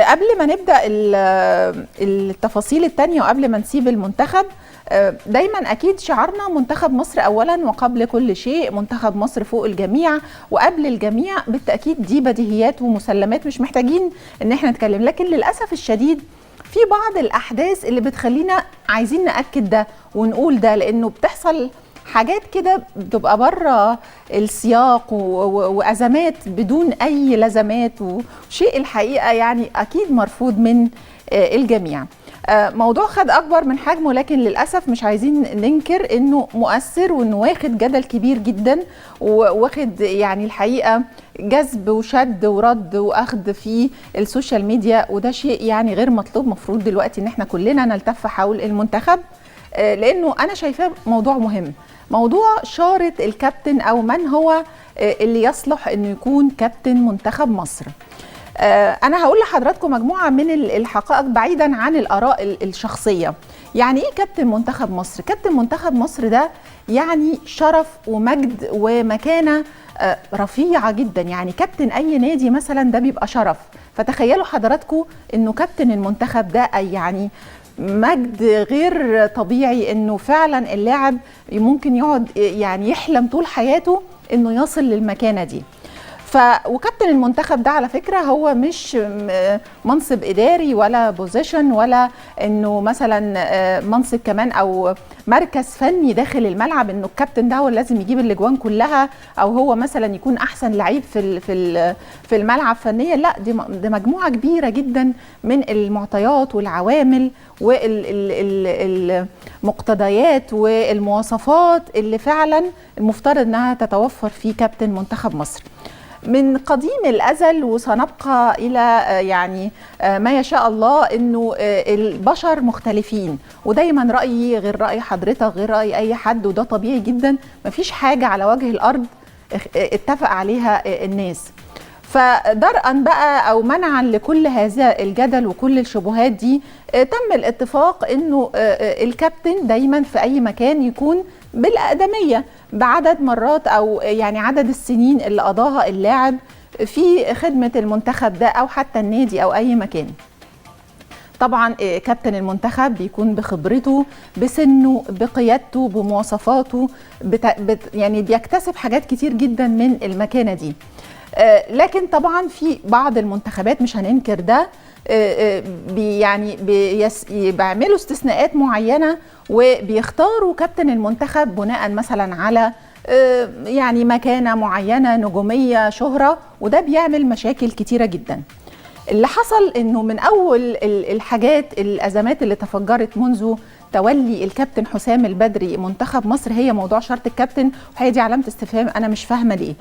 قبل ما نبدأ التفاصيل التانية وقبل ما نسيب المنتخب، دايما أكيد شعارنا منتخب مصر أولا وقبل كل شيء، منتخب مصر فوق الجميع وقبل الجميع. بالتأكيد دي بديهيات ومسلمات مش محتاجين إن احنا نتكلم، لكن للأسف الشديد في بعض الأحداث اللي بتخلينا عايزين نأكد ده ونقول ده، لأنه بتحصل حاجات كده بتبقى بره السياق وأزمات بدون أي لزمات، وشيء الحقيقة يعني أكيد مرفوض من الجميع. موضوع خد أكبر من حجمه، لكن للأسف مش عايزين ننكر إنه مؤثر وإنه واخد جدل كبير جدا، وواخد يعني الحقيقة جذب وشد ورد وأخذ في ال social media، وده شيء يعني غير مطلوب. مفروض دلوقتي إن احنا كلنا نلتف حول المنتخب، لأنه أنا شايفاه موضوع مهم، موضوع شارة الكابتن أو من هو اللي يصلح إنه يكون كابتن منتخب مصر. أنا هقول لحضراتكم مجموعة من الحقائق بعيدا عن الآراء الشخصية. يعني إيه كابتن منتخب مصر؟ كابتن منتخب مصر ده يعني شرف ومجد ومكانة رفيعة جدا. يعني كابتن أي نادي مثلا ده بيبقى شرف، فتخيلوا حضراتكم إنه كابتن المنتخب ده يعني مجد غير طبيعي، إنه فعلا اللاعب ممكن يقعد يعني يحلم طول حياته إنه يصل للمكانة دي. وكابتن المنتخب ده على فكرة هو مش منصب إداري ولا position ولا إنه مثلا منصب كمان أو مركز فني داخل الملعب، إنه الكابتن ده هو لازم يجيب الأجوان كلها أو هو مثلا يكون أحسن لعيب في الملعب فنيا. لا، دي مجموعة كبيرة جدا من المعطيات والعوامل والمقتضيات والمواصفات اللي فعلا المفترض إنها تتوفر في كابتن منتخب مصر من قديم الأزل، وسنبقى إلى يعني ما يشاء الله إنه البشر مختلفين، ودايما رأيي غير رأي حضرتك غير رأي أي حد، وده طبيعي جدا. مفيش حاجة على وجه الأرض اتفق عليها الناس. فدرءا بقى أو منعا لكل هذا الجدل وكل الشبهات دي، تم الاتفاق إنه الكابتن دايما في أي مكان يكون بالأقدمية، بعدد مرات أو يعني عدد السنين اللي قضاها اللاعب في خدمة المنتخب ده أو حتى النادي أو أي مكان. طبعا كابتن المنتخب بيكون بخبرته، بسنة، بقيادته، بمواصفاته، يعني بيكتسب حاجات كتير جدا من المكانة دي. لكن طبعا في بعض المنتخبات مش هننكر ده، يعني بيعملوا استثناءات معينة وبيختاروا كابتن المنتخب بناء مثلا على يعني مكانة معينة، نجومية، شهرة، وده بيعمل مشاكل كتيرة جدا. اللي حصل انه من اول الحاجات الازمات اللي تفجرت منذ تولي الكابتن حسام البدري منتخب مصر هي موضوع شرط الكابتن، وهي دي علامة استفهام انا مش فاهمة ليه.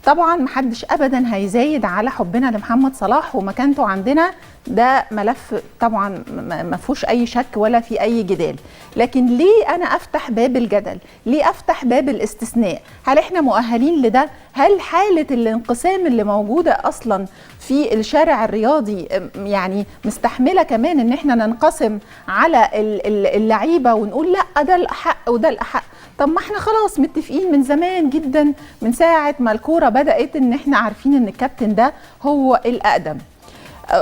طبعا محدش ابدا هيزايد على حبنا لمحمد صلاح ومكانته عندنا، ده ملف طبعا ما فيهوش اي شك ولا في اي جدال، لكن ليه انا افتح باب الجدل؟ ليه افتح باب الاستثناء؟ هل احنا مؤهلين لده؟ هل حالة الانقسام اللي موجودة اصلا في الشارع الرياضي يعني مستحملة كمان ان احنا ننقسم على اللعيبة ونقول لا ده الاحق وده الاحق؟ طب ما احنا خلاص متفقين من زمان جدا، من ساعة ما الكورة بدأت، ان احنا عارفين ان الكابتن ده هو الأقدم.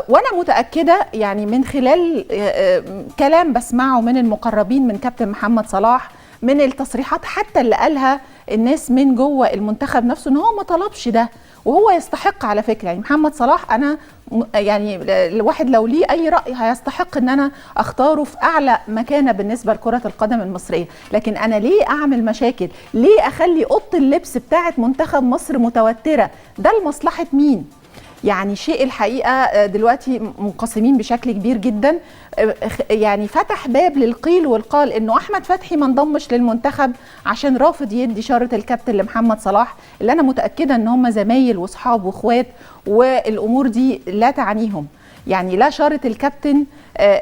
وانا متأكدة يعني من خلال كلام بسمعه من المقربين من كابتن محمد صلاح، من التصريحات حتى اللي قالها الناس من جوه المنتخب نفسه، ان هو ما طلبش ده وهو يستحق على فكرة. يعني محمد صلاح انا يعني الواحد لو ليه اي رأي هيستحق ان انا اختاره في اعلى مكانة بالنسبة لكرة القدم المصرية، لكن انا ليه اعمل مشاكل؟ ليه اخلي اوضة اللبس بتاعة منتخب مصر متوترة؟ ده لمصلحة مين؟ يعني شيء الحقيقة دلوقتي منقسمين بشكل كبير جدا، يعني فتح باب للقيل والقال انه احمد فتحي ما انضمش للمنتخب عشان رافض يدي شارة الكابتن لمحمد صلاح، اللي انا متأكدة ان هم زمايل واصحاب واخوات والامور دي لا تعنيهم. يعني لا شارة الكابتن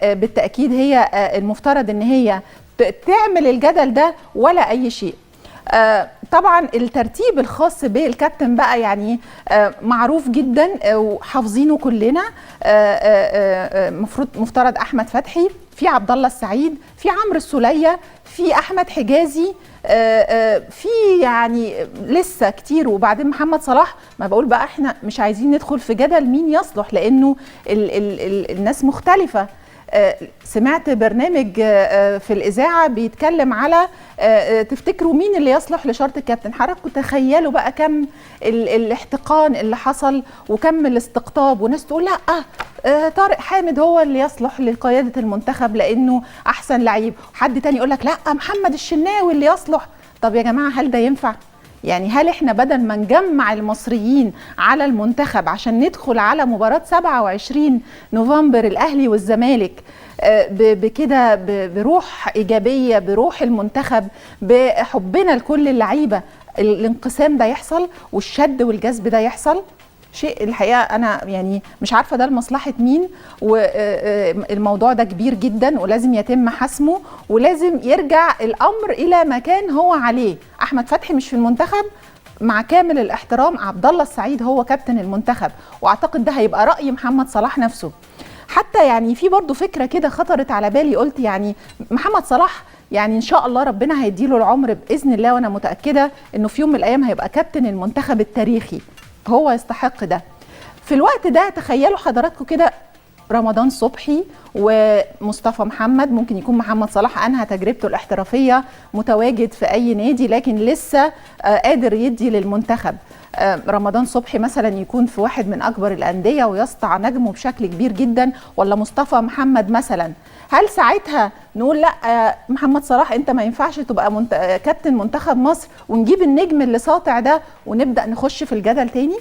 بالتأكيد هي المفترض ان هي تعمل الجدل ده ولا اي شيء. طبعا الترتيب الخاص بالكابتن بقى يعني معروف جدا وحافظينه كلنا. مفترض احمد فتحي، في عبد الله السعيد، في عمرو السولية، في احمد حجازي، في يعني لسه كتير. وبعدين محمد صلاح، ما بقول بقى احنا مش عايزين ندخل في جدل مين يصلح، لانه ال ال ال الناس مختلفة. سمعت برنامج في الإذاعة بيتكلم على تفتكروا مين اللي يصلح لشرط الكابتن. حضراتكم تخيلوا بقى كم الاحتقان اللي حصل وكم الاستقطاب، وناس تقول لا طارق حامد هو اللي يصلح لقيادة المنتخب لأنه أحسن لعيب، حد تاني يقول لك لا محمد الشناوي اللي يصلح. طب يا جماعة هل ده ينفع؟ يعني هل احنا بدل ما نجمع المصريين على المنتخب عشان ندخل على مباراة 27 نوفمبر الأهلي والزمالك بكده بروح إيجابية، بروح المنتخب، بحبنا لكل اللعيبة، الانقسام ده يحصل والشد والجذب ده يحصل؟ شيء الحقيقة أنا يعني مش عارفة ده لمصلحة مين، والموضوع ده كبير جدا ولازم يتم حسمه، ولازم يرجع الأمر إلى ما كان هو عليه. أحمد فتحي مش في المنتخب، مع كامل الاحترام عبد الله السعيد هو كابتن المنتخب، وأعتقد ده هيبقى رأي محمد صلاح نفسه. حتى يعني في برضو فكرة كده خطرت على بالي، قلت يعني محمد صلاح يعني إن شاء الله ربنا هيديله العمر بإذن الله، وأنا متأكدة إنه في يوم من الأيام هيبقى كابتن المنتخب التاريخي، هو يستحق ده. في الوقت ده تخيلوا حضراتكم كده رمضان صبحي ومصطفى محمد، ممكن يكون محمد صلاح أنهى تجربته الاحترافية متواجد في أي نادي لكن لسه قادر يدي للمنتخب. رمضان صبحي مثلا يكون في واحد من أكبر الأندية ويسطع نجمه بشكل كبير جدا، ولا مصطفى محمد مثلا. هل ساعتها نقول لا محمد صلاح انت ما ينفعش تبقى كابتن منتخب مصر، ونجيب النجم اللي ساطع ده ونبدأ نخش في الجدل تاني؟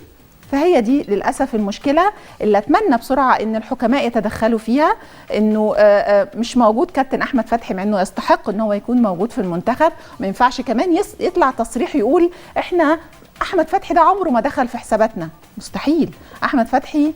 فهي دي للأسف المشكلة اللي أتمنى بسرعة إن الحكماء يتدخلوا فيها، إنه مش موجود كابتن أحمد فتحي مع إنه يستحق إن هو يكون موجود في المنتخب. ما ينفعش كمان يطلع تصريح يقول إحنا أحمد فتحي ده عمره ما دخل في حساباتنا، مستحيل. أحمد فتحي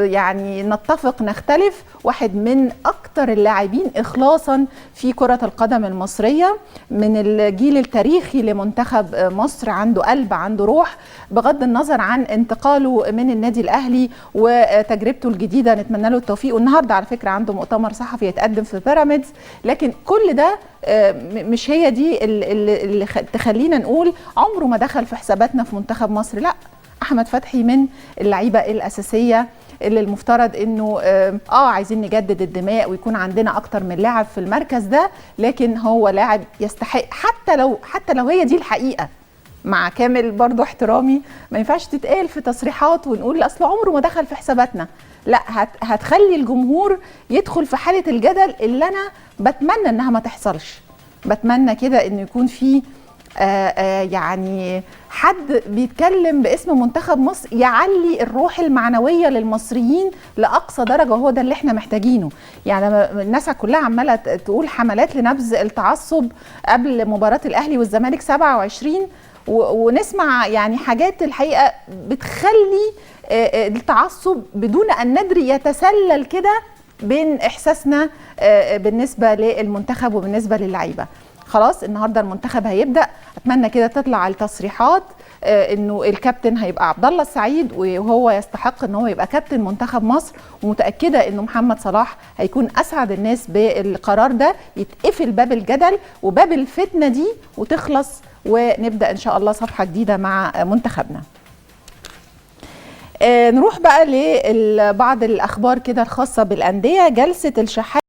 يعني نتفق نختلف، واحد من أكتر اللاعبين إخلاصا في كرة القدم المصرية، من الجيل التاريخي لمنتخب مصر، عنده قلب، عنده روح، بغض النظر عن انتقاله من النادي الأهلي وتجربته الجديدة، نتمنى له التوفيق. والنهارده على فكرة عنده مؤتمر صحفي يتقدم في بيراميدز، لكن كل ده مش هي دي اللي تخلينا نقول عمره ما دخل في حساباتنا في منتخب مصر. لا، احمد فتحي من اللعيبة الاساسية اللي المفترض انه عايزين نجدد الدماء ويكون عندنا اكتر من لاعب في المركز ده، لكن هو لاعب يستحق، حتى لو هي دي الحقيقة. مع كامل برضو احترامي، ما ينفعش تتقال في تصريحات ونقول اصل عمره ما دخل في حساباتنا. لا، هتخلي الجمهور يدخل في حاله الجدل اللي انا بتمنى انها ما تحصلش. بتمنى كده انه يكون في يعني حد بيتكلم باسم منتخب مصر يعلي الروح المعنوية للمصريين لاقصى درجه، وهو ده اللي احنا محتاجينه. يعني الناس كلها عماله تقول حملات لنبذ التعصب قبل مباراة الاهلي والزمالك 27، ونسمع يعني حاجات الحقيقة بتخلي التعصب بدون ان ندري يتسلل كده بين احساسنا بالنسبة للمنتخب وبالنسبة للعيبة. خلاص النهارده المنتخب هيبدا، اتمنى كده تطلع التصريحات انه الكابتن هيبقى عبد الله السعيد، وهو يستحق ان هو يبقى كابتن منتخب مصر، ومتاكده انه محمد صلاح هيكون اسعد الناس بالقرار ده، يتقفل باب الجدل وباب الفتنة دي وتخلص، ونبدا ان شاء الله صفحة جديدة مع منتخبنا. نروح بقى لبعض الاخبار كده الخاصة بالاندية. جلسه الشحات